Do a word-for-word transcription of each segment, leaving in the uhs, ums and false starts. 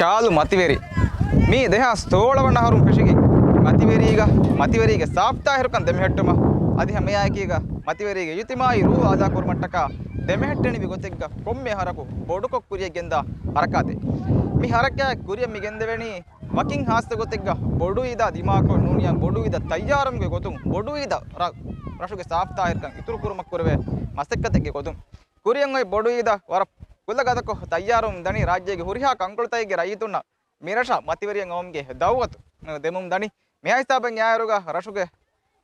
ޗާލު މަތިވެރި. މީ ދެހާސް ސޯޅަ ވަނަ އަހަރުން ފެށިގެން މަތިވެރީގަ، މަތިވެރީގެ ސާފްތާހިރުކަން ދެމެހެއްޓުމަށް އަދި ހަމައެއާއެކީގަ މަތިވެރީގެ އިޖުތިމާއީ ރޫހު އާލާ ކުރުމަށްޓަކާ ދެމެހެއްޓެނިވި ގޮތެއްގަ ކޮންމެ އަހަރަކު ބޮޑުކޮށް ކުރިޔަށް ގެންދާ ހަރަކާތެއް. މި ހަރަކާތް ކުރިޔަށް މި ގެންދެވެނީ ވަކިން ހާއްސަ ގޮތެއްގަ ބޮޑު އީދާ ދިމާކޮށް ނޫނިއްޔާ ބޮޑު އީދަށް ތައްޔާރުވުމުގެ ގޮތުން ބޮޑު އީދަށް ރަށުގެ ސާފްތާހިރުކަން އިތުރު ކުރުމަށް ކުރެވޭ މަސައްކަތެއްގެ ގޮތުން ކުރިއަށް އޮތް ބޮޑު އީދަށް ވަރަށް ކުލަގަދަކޮށް ތައްޔާރުވަމުން ދަނީ ރާއްޖޭގެ ހުރިހާ ކަންކޮޅުތަކެއްގެ ރައްޔިތުންނަށް މިރަށަށް މަތިވެރިއަށް އައުމުގެ ދައުވަތު ދެމުން ދަނީ. މިހާ ހިސާބަށް އައިއިރުގަ ރަށުގެ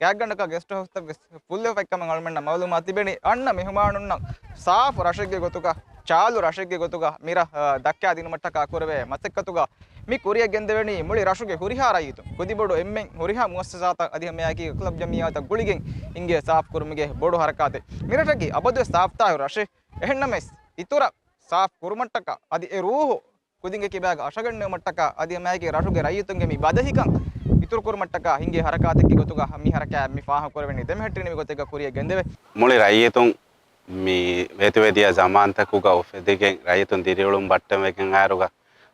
ގާތްގަނޑަކަށް ގެސްޓް ހައުސްތައް ވެސް ފުއްލެވިފައިކަމަށް އަޅުމެންނަށް މައުލޫމާތު ލިބެނީ. އަންނަ މެހުމާނުންނަށް ސާފު ރަށެއްގެ ގޮތުގަ، ޗާލު ރަށެއްގެ ގޮތުގަ މިރަށް ދައްކާދިނުމަށްޓަކާ ކުރެވޭ މަސައްކަތުގަ މި ކުރިއަށް ގެންދެވެނީ މުޅި ރަށުގެ ހުރިހާ ރައްޔިތުން، ކުދިބޮޑު އެންމެން ހުރިހާ މުއައްސަސާތައް އަދި ހަމައެއާއެކީގަ ކްލަބް ޖަމިއްޔާތައް ގުޅިގެން އިނގޭ ސާފު ކުރުމުގެ ބޮޑު ހަރަކާތެއް. މިރަށަކީ އަބަދުވެސް ސާފުތާހިރު ރަށެއް. އެހެންނަމަވެސް އިތުރަށް ސާފު ކުރުމަށްޓަކާ އަދި އެ ރޫހު ކުދިންގެ ކިބާގަ އަށަގަންނެވުމަށްޓަކާ އަދި ހަމައެކީ ރަށުގެ ރައްޔިތުންގެ މި ބަދަހިކަން އިތުރުކުރުމަށްޓަކާ ހިނގޭ ހަރަކާތެއްގެ ގޮތުގަ މި ހަރަކާތް މި ފާހަގަކުރެވެނީ ދެމެހެއްޓެނިވި ގޮތެއްގަ ކުރިއަށް ގެންދެވޭ. މުޅި ރައްޔިތުން މި ވޭތުވެދިޔަ ޒަމާންތަކުގަ އުފެދިގެން ރައްޔިތުން ދިރިއުޅުން ބައްޓަވެގެން އައިރުގަ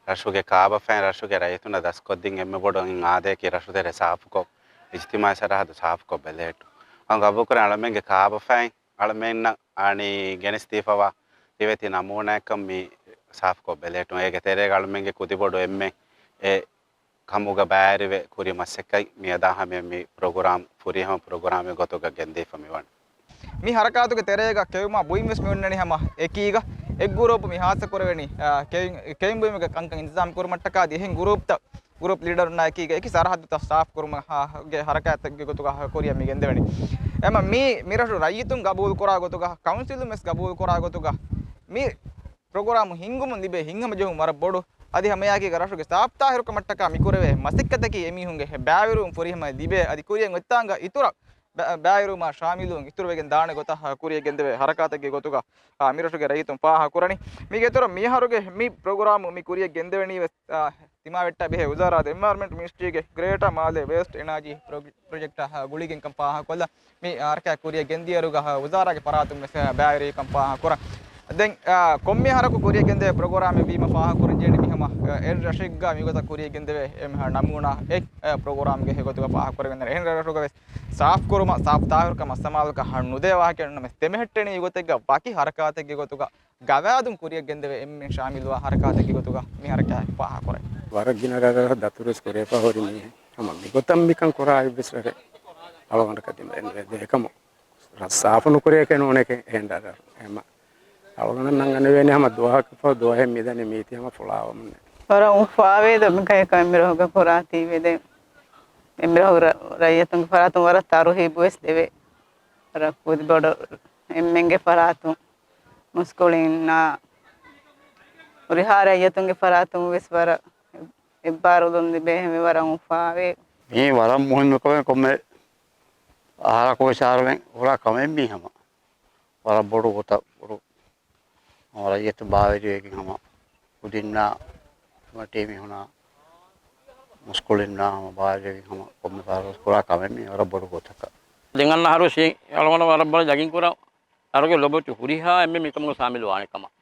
ރަށުގެ ކާބަފައިން ރަށުގެ ރައްޔިތުންނަށް ދަސްކޮށްދިން އެންމެ ބޮޑު އާދަޔަކީ ރަށު ތެރެ ސާފުކޮށް، އިޖްތިމާޢީ ސަރަހައްދު ސާފުކޮށް ބެލެހެއްޓުން. އަން ގަބޫލުކުރަން އަޅަމެންގެ ކާބަފައިން އަޅަމެންނަށް އަނީ ގެނެސްދީފަވާ ތިވެތި ނަމޫނާއަކަށް މި ސާފުކޮށް ބެލެހެއްޓުން. އޭގެ ތެރޭގަ އަޅަމެންގެ ކުދިބޮޑު އެންމެން އެ ކަމުގަ ބައިވެރިވެ ކުރި މަސައްކަތް މިއަދާ ހަމަޔަށް މި ޕްރޮގްރާމް ފުރިހަމަ ޕްރޮގްރާމެއް ގޮތުގަ ގެންދީފަ މިވަނީ. މި ހަރަކާތުގެ ތެރޭގަ ކެއުމާ ބުއިން ވެސް މި އޮންނަނީ ހަމަ އެކީގަ. އެއް ގުރޫޕް މި ހާއްސަ ކުރެވެނީ، އާ، ކެއު-، ކެއުން ބުއިމުގެ ކަންކަން އިންތިޒާމް ކުރުމަށްޓަކާ އަދި އެހެން ގުރޫޕްތައް ގުރޫޕް ލީޑަރުންނާއެކީގަ އެކި ސަރަހައްދުތައް ސާފު ކުރުމުގެ ހަރަކާތެއްގެ ގޮތުގަ ކުރިއަށް މި ގެންދެވެނީ. އެމަ މީ މިރަށު ރައްޔިތުން ގަބޫލުކުރާ ގޮތުގަ، ކައުންސިލުން ވެސް ގަބޫލުކުރާ ގޮތުގަ، މި ޕްރޮގްރާމު ހިންގުމުން ލިބޭ ހިތްހަމަޖެހުން ވަރަށް ބޮޑު. އަދި ހަމައެއާއެކީގަ ރަށުގެ ސާފުތާހިރުކަމަށްޓަކާ މިކުރެވޭ މަސައްކަތަކީ އެމީހުންގެ ބައިވެރިވުން ފުރިހަމަ ލިބޭ. އަދި ކުރިއަށް އޮތްތާނގަ އިތުރަށް ބަ-، ބައިވެރިވުމާ ޝާމިލުވުން އިތުރުވެގެން ދާނެ ގޮތަށް ކުރިއަށް ގެންދެވޭ ހަރަކާތެއްގެ ގޮތުގަ، އާ، މިރަށުގެ ރައްޔިތުން ފާހަގަކުރަނީ. މީގެ އިތުރަށް މިއަހަރުގެ މި ޕްރޮގްރާމު މި ކުރިއަށް ގެންދެވެނީ ވެސް، އާ، ތިމާވެއްޓާ ބެހޭ ވުޒާރާ އެންވަޔަރަންމަންޓް މިނިސްޓްރީގެ ގްރޭޓާ މާލޭ ވޭސްޓް އެނާޖީ ޕްރޮޖެ-، ޕްރޮޖެކްޓާ ގުޅިގެން ކަން ފާހަގަކޮށްލާ މި ހަރަކާތް ކުރިއަށް ގެންދިޔައިރުގަ ވުޒާރާގެ ފަރާތުން ވެސް ބައިވެރިވިކަން ފާހަގަކުރަން. ދެން، އާ، ކޮންމެ އަހަރަކު ކުރިއަށް ގެންދެވޭ ޕްރޮގްރާމެއް ވީމަ ފާހަގަކުރަން ޖެހެނީ މި ހަމަ، އާ، އެއް ރަށެއްގަ މިގޮތަށް ކުރިއަށް ގެންދެވޭ އެއް ނަމޫނާއެއް، އާ، ޕްރޮގްރާމްގެ ގޮތުގަ ފާހަގަކުރެވެން އެހެން ރަށްރަށުގަ ވެސް ސާފުކުރުމަށް ސާފު ތާހިރުކަމަށް ސަމާލުކަން ނުދޭ ވާހަކައެއް ނަމަވެސް ދެމެހެއްޓެނިވި ގޮތެއްގަ ވަކި ހަރަކާތެއްގެ ގޮތުގަ ގަވާއިދުން ކުރިއަށް ގެންދެވޭ އެންމެން ޝާމިލުވާ ހަރަކާތެއްގެ ގޮތުގަ މި ހަރަކާތް ފާހަގަކުރޭ. ވަރަށް ގިނަ ރަށްރަށް ދަތުރުވެސް ކުރެވިފަ ހުރި މީހެއް. ހަމަ މިގޮތަށް މިކަން ކުރާ އެއްވެސް ރަށެއް އަޅުގަނޑަކަށް ދިމައެއް ނުވޭ ދޭކަމު. ރަށް ސާފު ނުކުރިޔަކޭ ނޫނެކޭ އެހެން ރަށްރަށް. އެހެންމަ އަޅުގަނޑަށް ނަންގަނެވޭނެ ހަމަ ދުވަހަކަށް ފަހު ދުވަހެއް މިދަނީ މީތި ހަމަ ފުޅާވަމުންނޭ. ވަރަށް އުފާވޭ ދޯ މިކަހަލަ ކަމެއް މިރަށުގަ ކުރާތީވެ ދެން. އެމިރަށު ރަ-، ރައްޔިތުންގެ ފަރާތުން ވަރަށް ތަރުހީބުވެސް ދެވޭ. ވަރަށް ކުދިބޮޑު އެންމެންގެ ފަރާތުން މުސްކުޅިންނާ ހުރިހާ ރައްޔިތުންގެ ފަރާތުން ވެސް ވަރަށް އެއްބާރުލުން ލިބޭ ހެން ވަރަށް އުފާވޭ. މީ ވަރަށް މުހިންމު ކަމެއް ކޮންމެ އަހަރަކު ވެސް އަހަރުމެން ހުރާ ކަމެއް މީ ހަމަ. ވަރަށް ބޮޑު ގޮތަށް ބޮޑު ހަމަ ރައްޔިތުން ބާވެރިވެގެން ހަމަ ކުދިންނާ ހަމަ ޓީމީ ހުނާ މުސްކުޅިންނާ ހަމަ ބާވެރިވެގެން ހަމަ ކޮންމެ ފަހަރަކު ވެސް ކުރާ ކަމެއް މީ ވަރަށް ބޮޑު ގޮތަކަށް. ދެން އަންނަ އަހަރު ވެސް އަޅުގަނޑު ވަރަށް ބޮޑަށް ޔަގީން ކުރަން އަހަރުގެ ލޮބުވެތި ހުރިހާ އެންމެން މިކަމުގަ ޝާމިލު ވާނެ ކަމަށް.